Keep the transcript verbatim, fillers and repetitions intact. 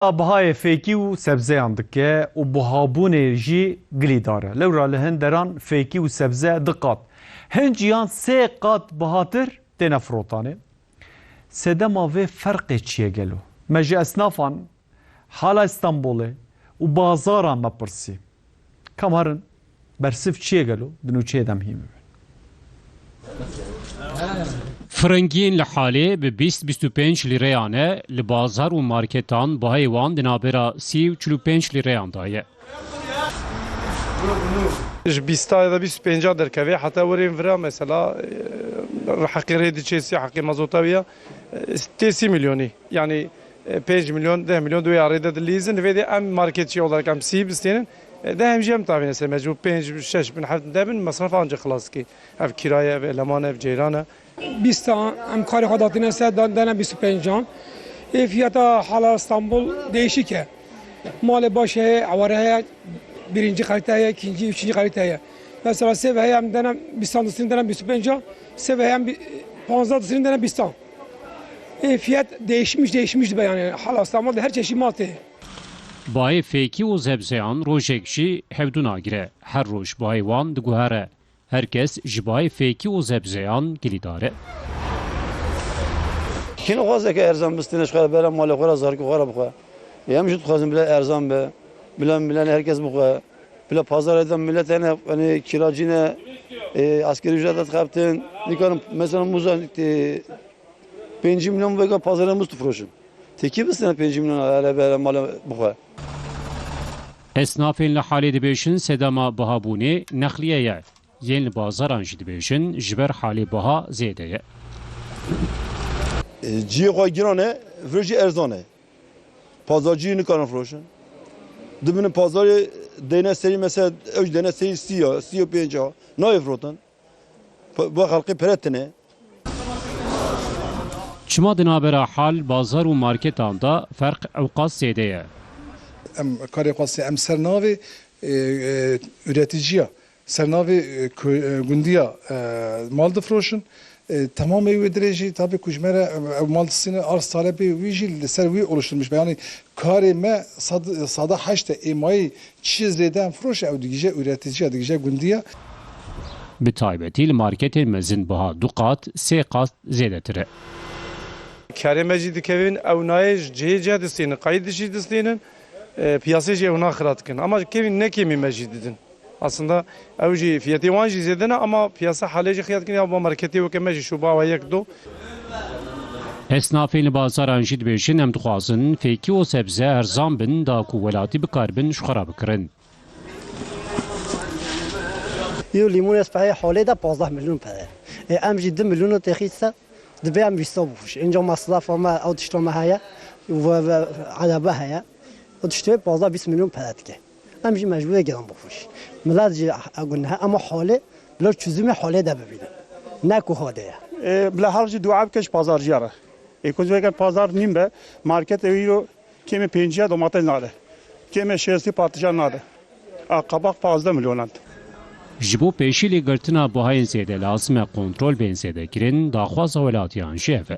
Bihayê fêkî û sebzeyan dike û bihabûnê jî gilîdar e. Lewra li hin deran fêkî û sebze du qat, hin ciyan sê qat bihatir têne firotanê. Sedema vê ferqê çi ye gelo? Me ji esnafan hala Stenbolê û bazaran me pirsî. Kam herin bersiv çi ye gelo? Di nûçeyê de em hîn bibin. Firengiyên li halê bi bîst bîst û pênc lîreyan e, li bazar û marketan bahayê wan di navbera sî û çil û pênc lîreyan de ye. Ji bîsta ya da bîst û pênca derkeve, heta werên vira mesela, e, heqê rê diçê sî, heqê mazota wî ya, e, tê sî milyonî. Yani, e, pênc milyon, deh milyon di wê arê de dilîzin. Divê de em marketçi olarak em sî bistênin. E, de hem jî em tavîne ser mecbûr pênc, şeş bin, heft deh bin mesref ancak xilas dike. Ev kiraye, ev eleman, ev ceyran e. Bîst an em karê xwe datîne ser, dan-, dene bîst û pênc an. Ê fiyata hala Stenbol değişik e. Malê baş heye, eware heye, birinci kalite heye, ikinci, üçüncü kalite heye. Mesela sêv heye em dene bîstan distînin dene bîst û pênc an, sêv heye em bi-, panzdeh distînin dene bîstan. Ê fiyat değişmiş, değişmiş dibe yani. Hala Stenbol de her çeşit mal tê. Bayê fêkî û zebzeyan rojek jî hevdû nagire. Her roj bayê wan diguhere. Her kes ji bayê fêkî û zebzeyan gilîdar e. Kî nixwaze ke erzan bistîne ji xwe re bere malê xwe re, zarokê xwe re bixwe. Em jî dixwazin bila erzan be, bila, bila her kes bixwe. Bila pazarê de milet hene, yani kiracî ne, e, askerî ücret dixebtin. Nikarin mesela muza, e, pêncî milyon vêga pazarê muz difroşin. Tê kî bistîne pêncî milyon hele bere malê bixwe? Esnafên li halê dibêjin sedema bihabûnê nexliye ye. Yên li bazaran jî dibêjin, ji ber halê biha zêde ye. E, cihê xwe giran e, vir jî erzan e. Pazarcî nikarin firoşin. Dibinin pazarê deyne serî, mesela ew jî deyne serî sî ya, sî û pênc a. Nayê firotin. Pe-, bo xelkê pere tine. Çima di navbera hal, bazar û marketan de ferq ewqas zêde ye? Em karê xwe se-, em ser navê, e, e, üreticiya, ser navê, e, kö-, e, gundiya, e, mal difroşin. E, temamê wê dirê jî tabi ku ji me re, e, ew mal distînin arz talebê wî jî li ser wî oluşturmuş be. Yani karê me sad-, sada heşt e, êmayî çi zêde em firoşe ew digije üreticiya, digije gundiya. Bi taybetî li marketên mezin biha du qat, sê qat zêdetir e. Karê me jî dikevin, ew nayê ji cihê cih distînin, qayît jî distînin, e, piyasê jî ew naxira dikin. Ama kevin ne kêmî me jî didin. Aslında ew jî fiyetê wan jî zêde ne ama piyasa halê jî xiya dikin ya bo marketê weke me jî şoba wa yek do. Esnafên li bazaran jî dibêjin, em dixwazin fêkî û sebze erzan bin da ku welatî bikaribin ji xwe re bikirin. Yo lîmon ez peyê holê de pazdeh milyon pere. E, em jî du milyon û texît se, dibê em vîsta bifroş. Înca mesrefa me, ew tişta me heye, ve, ve, erebe heye. Ew tiştê pazdeh bîst milyon pere dike. Em jî mecbûr e giran bifroş. Milet jî ew guneh e, ama holê, bila çözümê holê de bibîne. Ne ku hode ye. E, bila her jî dua bike ji pazarciya re. E, ku veke pazar nîm be, market ew îro kêmê pêncî ya domates nade. Kêmê şêstî patlıcan nade. A, kabak pazdeh milyonan. Ji bo pêşî lêgirtina bihayên zêde lazim e kontrol bên zêdekirin, daxwaza welatiyan jî ev e.